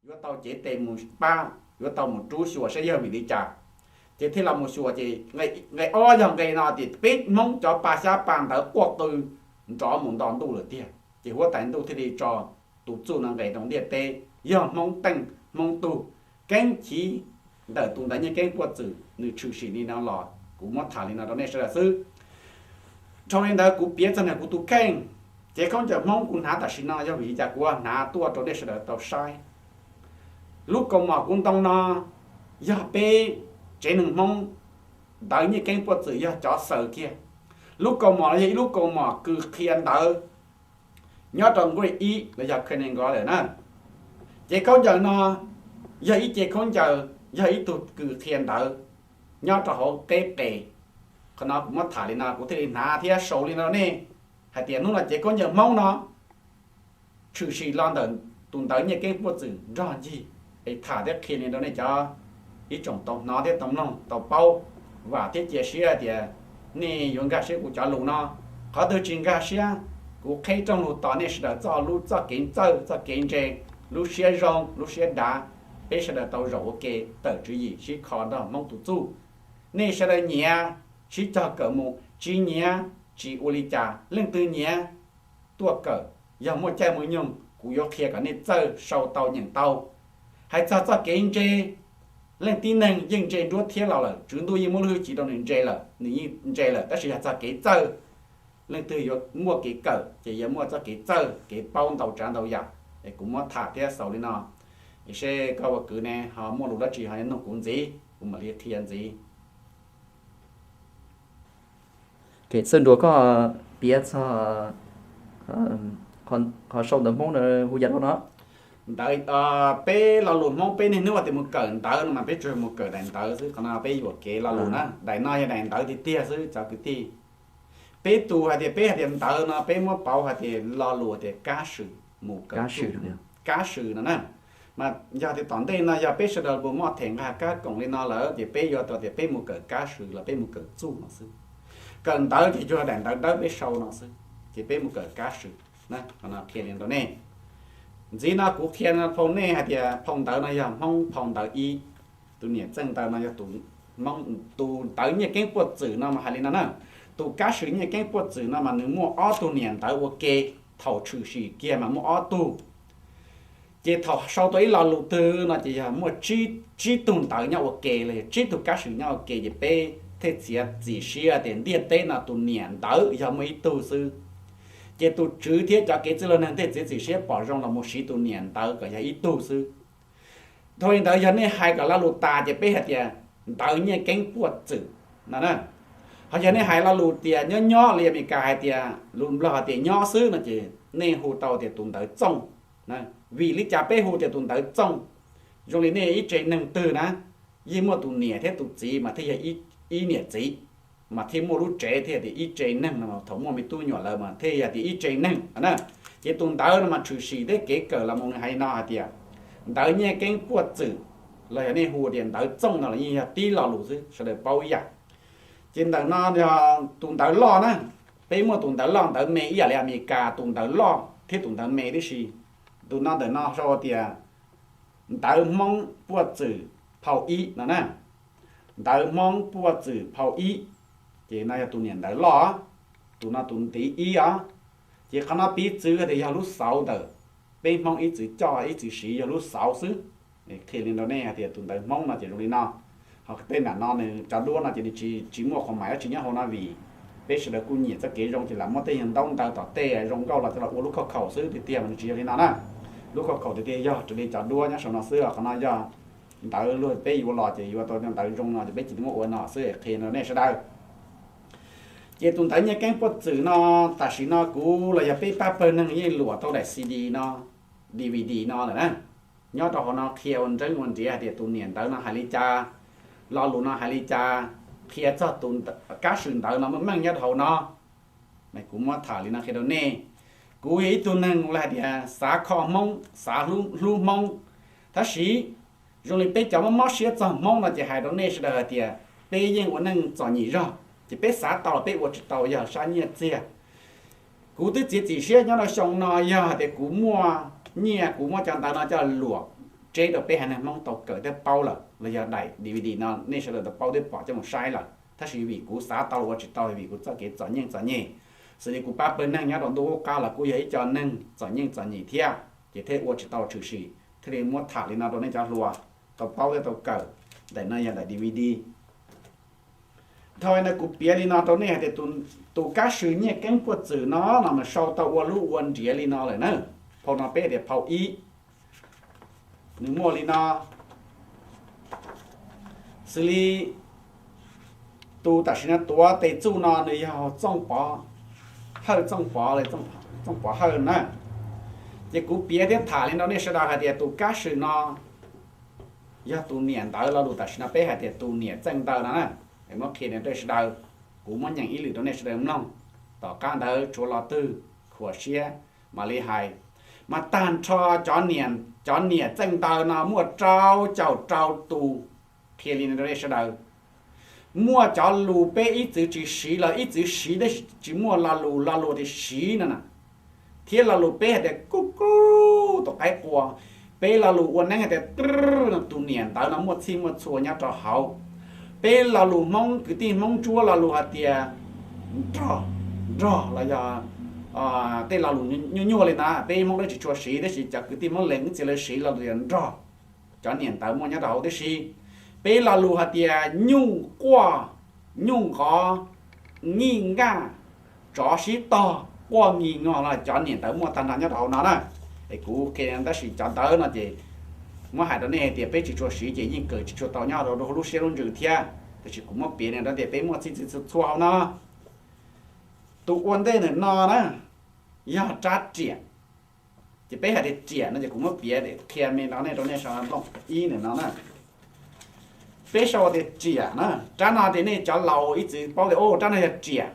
yuav tau cev tes mus pab, yuav tau mus rub xyuas saib yog vim li cas, ces thiaj los mus xyuas ces nqe ob yog nqe no tias peb Hmoob cov pa xyab pa ntawv quaj qw nrov mus nto ntuj lawm tiag, ces huab tais ntuj thiaj li tso tus txuj no nqes rau ntiaj teb, yog Hmoob teej Hmoob tug, keeb chiv ntawm tus ntawv Nyiaj Keeb Puaj Txwm nws tshwm sim li no los kuv muab tham li no rau nej sawv daws xwb. Dhau li ntawd kuv piav txog ntawm kuv tus kheej, cev khaub ncaws Hmoob kuv hnav tam sim no yog vim li cas kuv hnav tuaj rau nej sawv daws tau saib. Lub kaus mom kuv ntoo no yog peb tsev neeg Hmoob ntawv Nyiaj Keeb Puaj Txwm yog cov xaws kiag. Lub kaus mom no yog ib lub kaus mom kws qhia ntawv nyob rau nqe ib los yog khenegaw lawm na. Cev khaub ncaws no yog ib cev khaub ncaws, yog ib tug kws qhia ntawv nyob rau hauv qeb qe. Qhov no kuv muab tham li no kuv thiaj li hnav thiab sau li no nej hais tias hnub no cev khaub ncaws Hmoob no tshwm sim los ntawm tus ntawv Nyiaj Keeb Puaj Txwm nrog ncig es tham thiab qhia li rau nej cov ib tsoom tau hnov thiab tau mloog tau paub. Vam thiab cia siab tias nej yuav nkag siab kuv cov lus no. Qhov twg tsis nkag siab, kuv qheb rooj lug tos nej sawv daws txoj lub txoj kev txawj txoj kev ntse, lub siab zoo lub siab dav, peb sawv daws tau zaum ua ke tawm tswv yim sib kho nrog Hmoob tus txuj. Nej sawv daws nyiav sib cog kawm mus, tsis nyiav tsis ua li cas, leej twg nyiav tuaj kawm, yog muaj caij muaj nyoog kuv yuav qhia kom nej txawj sau tau nyeem tau. Hais txog txoj kev ntse, leej tib neeg yeej ntse nruab thiab los lawm, Tswv Ntuj yeej muab lub hwj chim rau nws ntse lawm, nws yeej ntse lawm, tab sis yog txog kev txawj, leej twg yuav muaj kev kawm ces yuav muaj txoj kev txawj kev paub ntau tsav ntau yam. Es kuv muab tham thiab xaus li no, es seb koj ua kwv ne ho muaj lus dab tsi ho nug kuv ntxiv, kuv mam li qhia ntxiv. Txawj nrua koj piav txog qhov sau ntawv Hmoob hu yam dab no. Ntawv, peb lo lus Hmoob peb niaj hnub tias mus kawm ntawv no mas peb tsuas mus kawm daim ntawv xwb, qhov no peb yuam kev lo lus na, daim no yog daim ntawv tiag tiag xwb cov kwv tij. Peb tus hais tias peb hais tias ntawv no peb muab pauv hais tias lo lus tias kab swm, mus kawm kab swm no na. Mas yog tias tom ntej no yog peb sawv daws puas muaj them nqa kab koom li no lawm ces peb yuav tau tias peb mus kawm kab swm los peb mus kawm txuj no xwb. Kawm ntawv ces yog daim ntawv dawb peb sau no xwb, ces peb mus kawm kab swm. Qhia li rau nej, ntxiv no kuv qhia phau nej hais tias phau ntawv no yog Hmoob phau ntawv ib. Tus niam txeej ntawv no yog tus Hmoob, tus ntawv Nyiaj Keeb Puaj Txwm no mas hais li no na. Tus kab swm Nyiaj Keeb Puaj Txwm no mas nws muaj ob tug niam ntawv ua ke, thaum tshwm sim kiag mas muaj ob tug. Ces thaum sau tau ib lo lus twg no ces yog muaj tsib tug ntawv nyob ua ke los yog tsib tug kab swm nyob ua ke ces peb thiaj txiav txim siab tias ntiaj teb no tus niam ntawv yog muaj ib tug xwb. Ces tus tswv thiab cov kev txwj laug neeg thiaj txiav txim siab pom zoo los mus siv tus niam ntawv kom yog ib tug xwb. Dhau li ntawd yog nej hais kom lo lus tas ces peb hais tias ntawv Nyiaj Keeb Puaj Txwm no na. Ho yog nej hais lo lus tias nyob nyob li Amelikas hais tias, lus Nplog hais tias nyob xwb no ces nej hu tau tias tus ntawv txooj. Vim li cas peb hu tias tus ntawv txooj? Zoo li nej ib tse neeg twg na, yeej muaj tus niam thiab tus txiv mas thiaj yog ib niam txiv, mas thiaj muaj lub tsev thiaj tias ib tse neeg no, thaum muaj me tub me nyuam lawm mas thiaj yog tias ib tse neeg na. Ces tus ntawv no mas tshwm sim thiab kev kawm los mus nws hais li no hais tias ntawv Nyiaj Keeb Puaj Txwm los yog nej hu tias ntawv txooj no los yeej yog tib lo lus xwb, sawv daws paub ib yam. Ces ntawm no yog tus ntawv loj na, peb muaj tus ntawv loj ntawv me ib yam li Amelikas tus ntawv loj thiab tus ntawv me tib si. Tus no ntawm no sau tias ntawv Hmoob Puaj Txwm phau ib no na. Ntawv Hmoob Puaj Txwm phau ib, ces no yog tus niam ntawv loj, tus no tus ntiv ib os. Ces qhov no piv txwv tias yog lub xauv ntawm peb Hmoob ib txwv coj ib txwv siv yog lub xauv xwb. Qhia li rau nej hais tias tus ntawv Hmoob no ces zoo li no. Ho tej nram no nws cov duab no ces nws tsis muaj qhov mais dab tsi nyob hauv no vim peb sawv daws kuj nyiam txoj kev zoo ces lam muab tej yog ntaub ntawv tom tej zoo nkauj los coj los ua lub khauj khaum xwb tiag tiag mas nws tsis yog li no na. Lub khauj khaum tiag tiag yog raws li cov duab nyob saum no xwb, qhov no yog ntawv luag peb yuav los ces yuav tau ntawv zoo no ces peb tsis muab ua no xwb, qhia rau nej sawv daws. Ces tus ntawv Nyiaj Keeb Puaj Txwm no, tam sim no kuv los yog peb pab pawg neeg yeej luam tau daim C D no, D V D no lawm na. Nyob rau hauv no qhia ua nreeb ua nriav hais tias tus niam ntawv no hais li cas, lo lus no hais li cas, qhia txog tus kab swm ntawv no meej meej nyob rau hauv no. Kuv muab tham li no qhia rau nej. Kuv yog ib tug neeg uas hais tias xav kho Hmoob, xav hlub Hmoob, tab sis zoo li peb cov mob mob siab txog Hmoob no ces hais rau nej sawv daws hais tias peb yeej ua neej txom nyem zog, ces peb xav tau los peb ua tsis tau yog sab nyiaj txiag. Kuv twb txiav txim siab nyob rau xyoo no yog hais tias kuv muaj nyiaj kuv muab cov ntawv no coj luam tseb rau peb haiv neeg Hmoob tau kawm thiab paub lawm los yog daim D V D no nej sawv daws tau paub thiab pom coj mus saib lawm, tab sis vim kuv xav tau los ua tsis tau vim kuv txoj kev txom nyem txom nyem. Xws li kuv pab pawg neeg nyob rau ntuj ub qab los kuj yog ib co neeg txom nyem txom nyem thiab, ces thiaj ua tsis tau tshwm sim, thiaj li muab tham li no rau nej cov hluas tau paub thiab tau kawm. Daim no yog daim D V D. Thaum ntawd kuv piav li no rau nej hais tias tus kab sw Nyiaj Keeb Puaj Txwm no no mas sau tau ua lub ua nriav li no lawm na. Phau no peb hais tias phau ib, nws muaj li no. Xws li tus tam sim no tuav tes txuj no nws yog Txooj Pov Hawj, Txooj Pov, Txooj Pov Hawj na. Ces kuv piav thiab tham li rau nej sawv daws hais tias tus kab sw no yog tus niam ntawv lo lus tam sim no peb hais tias tus niam txeej ntawv no na. Muab qhia rau nej sawv daws, kuv muab nyeem ib lwm rau nej sawv daws mloog, tom qab ntawd tshuav lo twg khuam siab mam li hais. Mas tag nrho cov niam txeej ntawv no muaj rau caum rau tus. Qhia li no rau nej sawv daws, muaj cov lus peb ib txwv tsis siv los ib txwv siv tab sis tsis muaj lo lus, lo lus tias siv no na, thiab lo lus peb hais tias kuj kuj tus qaib qua, peb lo lus ua neeb hais tias tus niam ntawv no muaj txhij muaj txhua nyob rau hauv. Peb lo lus Hmoob, kwv tij Hmoob Ntsuab lo lus hais tias nrog, nrog los yog tej lo lus nyuaj nyuaj li ntawd peb Hmoob dab tsis tshua siv, tab sis cov kwv tij Hmoob Lees ib txhia lawv siv lo lus tias nrog. Cov niam ntawv muaj nyob rau hauv tib si. Peb lo lus hais tias nyuj quaj, nyuj nqov, nyij nkaj, tsov sib tog, quaj nyig no los cov niam ntawv muaj tag nrho nyob rau hauv no na. Es kuv qhia tab sis cov ntawv no ces muab hais rau nej hais tias peb tsis tshua siv ces yeej kawm tsis tshua tau nyob rau lub siab lub ntsws thiab, tab sis kuv muab piav li no tias peb muaj txhij txhij txhua txhua hauv no. Tus ua ntej ntawm no na yog rab riam. Ces peb hais tias riam no ces kuv muab piav qhia me no nej rau nej sawv daws mloog ib ntawm no na. Peb sau tias riam na, rab no tias nej cov laus ib txwv paub tias rab no yog riam.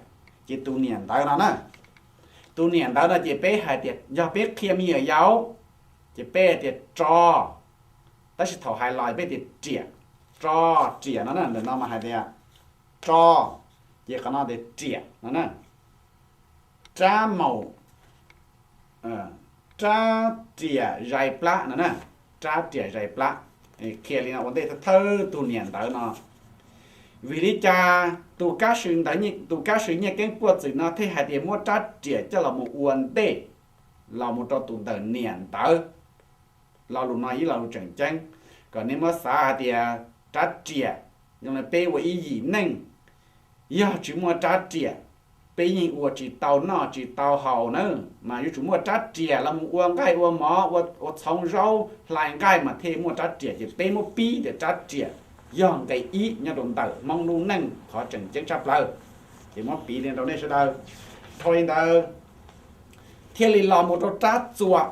Ces tus niam ntawv no na, tus niam ntawv no ces peb hais tias yog peb qhia me nyuam yaus ces peb hais tias tso, tab sis thaum hais los peb tias riam, tso, riam no na. Ntawm no mas hais tias tso, ces qhov no tias riam no na. Rab maum, rab riam zais plab no na, rab riam zais plab. Qhia li no ua ntej thawj tus niam ntawv no, vim li cas tus kab sw ntawv, tus kab sw Nyiaj Keeb Puaj Txwm no thiaj hais tias muab rab riam coj los mus ua ntej los mus rau tus ntawm niam ntawv. Lo lus no ib lo lus tseem ceeb, kom nej muab xav hais tias rab riam, zoo li peb ua ib yim neej, yog tsis muaj rab riam, peb yeej ua tsis tau noj tsis tau haus na. Mas yuav tsum muaj rab riam los mus ua nqaij ua mov, ua txhoov zaub hlais nqaij mas thiaj muaj rab riam. Ces peb muab pib tias rab riam yog nqe ib nyob rau ntawm Hmoob lub neej qhov tseem ceeb tshaj plaws. Ces muab piv li rau nej sawv daws. Dhau li ntawd thiaj li los mus rau rab txuas.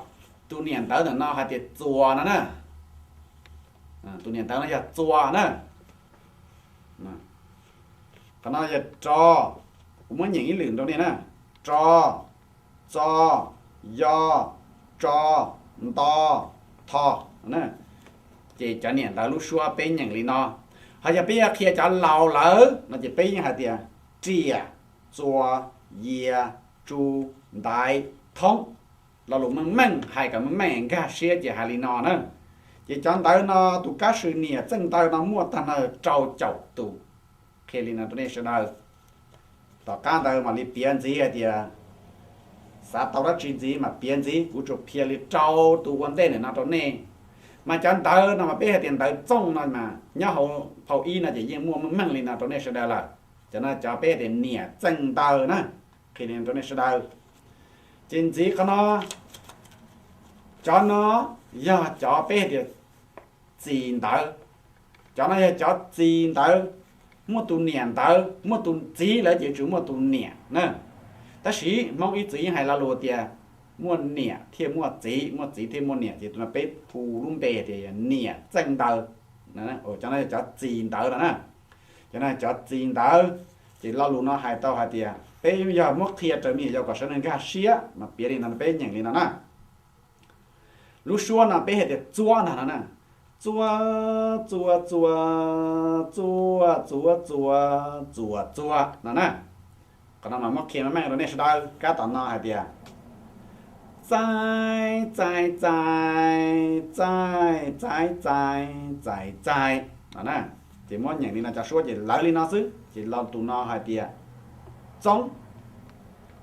Tus niam ntawv ntawm no hais tias txuas no na. Tus niam ntawv no yog txuas na. Qhov no yog ro, kuv muab nyeem ib lwm rau nej na. Ro, txo, yo, tso, nto, tho. Ces cov niam ntawv lub suab peb nyeem li no. Ho yog peb yuav qhia cov laus lawm no ces peb yeej hais tias riam, txuas, yia, tsu, ntaiv, thoob. Lo lus meej meej hais kom meej meej nkag siab ces hais li no na. Ces cov ntawv no tus kab sw niam txeej ntawv no muaj tag nrho rau caum tus. Qhia li no rau nej sawv daws. Tom qab ntawd mam li piav ntxiv hais tias xav tau dab tsi ntxiv mas piav ntxiv, kuv tsuas qhia li rau tus ua ntej ntawm no rau nej. Mas cov ntawv no mas peb hais tias ntawv txooj no mas nyob hauv phau ib no ces yeej muaj meej meej li no rau nej sawv daws lawm. Cov no cov peb hais tias niam txeej ntawv na, qhia li no rau nej sawv daws. Ces ntxiv qhov no, cov no yog cov peb hais tias txis ntawv. Cov no yog cov txis ntawv, muaj tus niam ntawv, muaj tus txiv lawm ces tsuas muaj tus niam na. Tab sis Hmoob ib txwm yeej hais lo lus tias muaj niam thiaj muaj txiv, muaj txiv thiaj muaj niam, ces tus no peb hu lub npe tias yog niam txeej ntawv. Cov no yog cov txis ntawv no na. Cov no cov txis ntawv, ces lo lus no hais tau hais tias peb yog muab qhia raws me nyuam yaus kom sawv daws nkag siab mas piav li no peb nyeem li no na. Lub suab no peb hais tias txuab ntag no na. Txuab, txuab, txuab, txuab, txuab, txuab, txuab, txuab no na. Qhov no mas muab qhia meej meej rau nej sawv daws. Kab tom no hais tias Txaib, txaib, txaib, txaib, txaib, txaib, txaib, txaib no na. Ces muab nyeem li no cov suab ces lawv li no xwb. Ces los tus no hais tias txoob,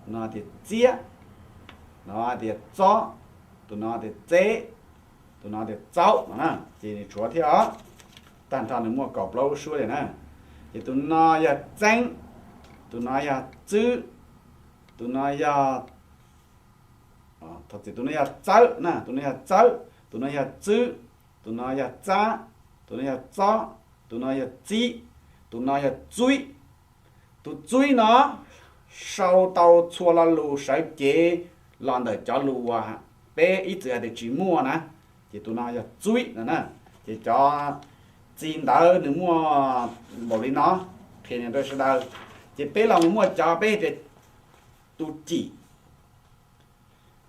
tus no hais tias txiab, tus no hais tias txob, tus no hais tias txeb, tus no hais tias txaub no na. Ces nws tshuav thiab os. Tag nrho nws muaj kaum plaub lub suab li na. Ces tus no yog txeeb, tus no yog txwb, tus no yog, tus no yog txawb na, tus no yog txawb, tus no yog txwb, tus no yog txab, tus no yog txob, tus no yog txib, tus no yog txuib. Tus txuib no sau tau txhua lo lus sawv cev los ntawm cov lus uas peb ib txwm hais tias tsis muaj na, ces tus no yog txuib no na. Ces cov txi ntawv nws muaj npaum li no, qhia rau sawv daws. Ces peb los mus muaj cov peb hais tias tus cim,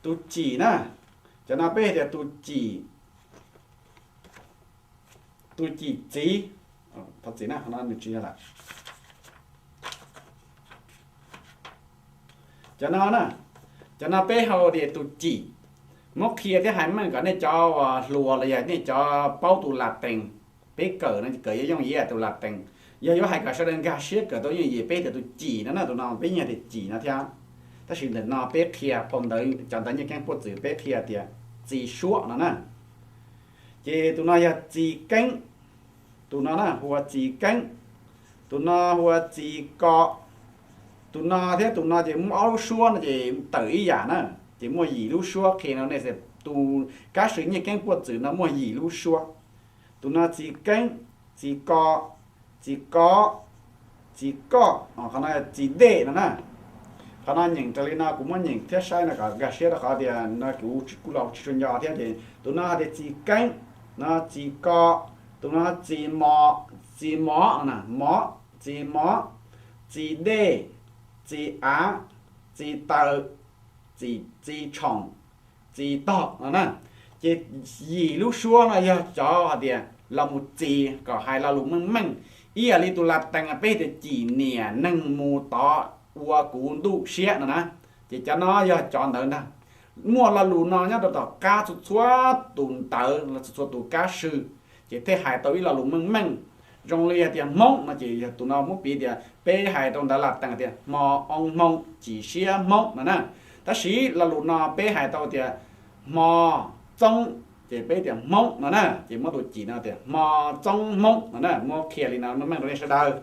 tus cim na, cov no peb hais tias tus cim, tus cim txiv, thov txim na, qhov no nws tsis yog lawm. Cov no na, cov no peb hu tias tus cim. Muab qhia thiab hais meej kom nej cov uas hluas los yog nej cov paub tus Latees, peb kawm no kawm yooj yim tus Latees. Yog yuav hais kom sawv daws nkag siab kawm tau yooj yim peb tias tus cim no na, tus no peb yeej tias cim no thiab. Tab sis ntawm no peb qhia phau ntawv, cov ntawv nyiaj keeb puaj txwv peb qhia tias txi suab no na. Ces tus no yog txi keeb, tus no na hu ua txi keeb, tus no hu ua txi ko. Tus no thiab tus no ces muaj ob lub suab no ces tawm ib yam na, ces muaj yim lub suab qhia no nej, tus kab sw nyiaj keeb puaj txwv no muaj yim lub suab. Tus no txi keeb, txi ko, txi ko, txi koj, qhov no txi dej no na. Qhov no nyeem raws li no kuv muab nyeem thiab saib no kom nkag siab rau qhov tias no kuv kuj los tsis tshua nco thiab ces tus no hais tias txi keeb, no txi ko, tus no txi mo, txi mo no na, mo, txi mo, txi dej, txi av, txi taw, txi tshoom, txi tog no na. Ces yim lub suab no yog cov hais tias los mus txi kom hais lo lus meej meej, ib yam li tus Latees peb tias cim niam neeg mus tod ua kuv ntuj siab no na. Ces cov no yog cov ntawd ntag. Muaj lo lus no nyob rau tom qab txhua txhua tus ntawv, txhua txhua tus kab sw, ces thiaj hais tau ib lo lus meej meej. Zoo li hais tias Hmoob no ces yog tus no muab piv tias peb hais rau ntawv Latees tias hmo oo Hmoob, cim siab Hmoob no na. Tab sis lo lus no peb hais tau tias hmo txoob, ces peb tias Hmoob no na, ces muab tus cim no tias hmo txoob Hmoob no na, muab qhia li no meej meej rau nej sawv daws.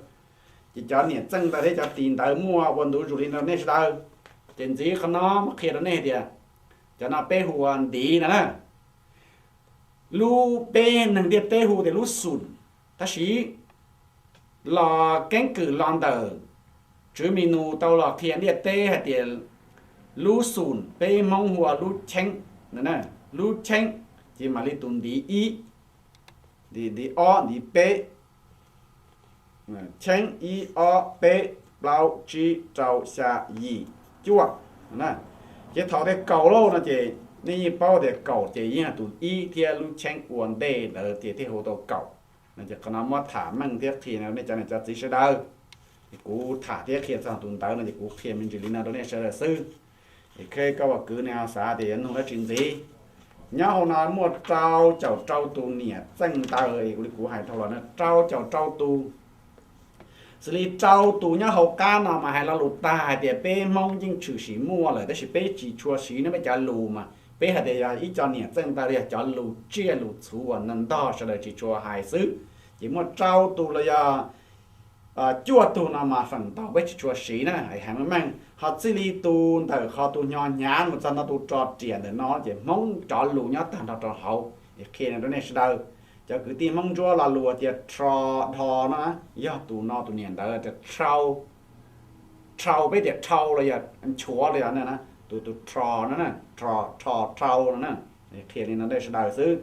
Ces cov niam txeej ntawv thiab cov tis ntawv muaj ua ntu zus li no rau nej sawv daws. Ces ntxiv qhov no muab qhia rau nej tias cov no peb hu ua ntiv no na. Lub peb neeg ntiaj teb hu tias lub xum, tab sis los keeb kwm los ntawm Tswv Mis Nus tau los qhia ntiaj teb hais tias lub xum peb Hmoob hu ua lub cheeb, lub cheeb, ces mam li tus ntiv ib, ntiv ob, ntiv peb, cheeb ib ob peb plaub tsib rau xya yim cuaj. Ces thaum tias kaum lauj no ces nej yeej paub tias kaum ces yeej tus ib thiab lub cheeb ua ntej ntawd ces thiaj hu tau kaum. No ces qhov no muab tham meej thiab qhia nej cov niam cov txiv sawv daws. Kuv tham thiab qhia txog tus ntawv no ces kuv qhia me ntsis li no rau nej sawv daws xwb. Es koj ua kwv ne xav tias yuav nug dab tsi ntxiv. Nyob hauv no muaj rau caum rau tus niam txeej ntawv, kuv li kuv hais dhau los no rau caum rau tus. Xws li rau tus nyob hauv qab no mas hais lo lus tag hais tias peb Hmoob yeej tshwm sim muaj lawm tab sis peb tsis tshua siv ne, peb cov lus mas peb hais tias yog ib co niam txeej ntawv, yog cov lus tsiaj lus txhu uas ntog sawv daws tsis tshua hais xwb. Ces muaj rau tus los yog cuaj tug no mas feem ntau peb tsis tshua siv na, hais meej meej. Ho txij li tus ntawm qhov tus nyo hnyav mus txog no tus ro riam ntawm no ces Hmoob cov lus nyob tag nrho rau hauv. Es qhia rau nej sawv daws, cov kwv tij Hmoob Ntsuab lo lus tias rho, dho no, yog tus no tus niam ntawv tias rhau, rhau peb tias rhau los yog nchuav los yog tus, tus rho no, rho, rhau no na. Qhia li no rau nej sawv daws xwb.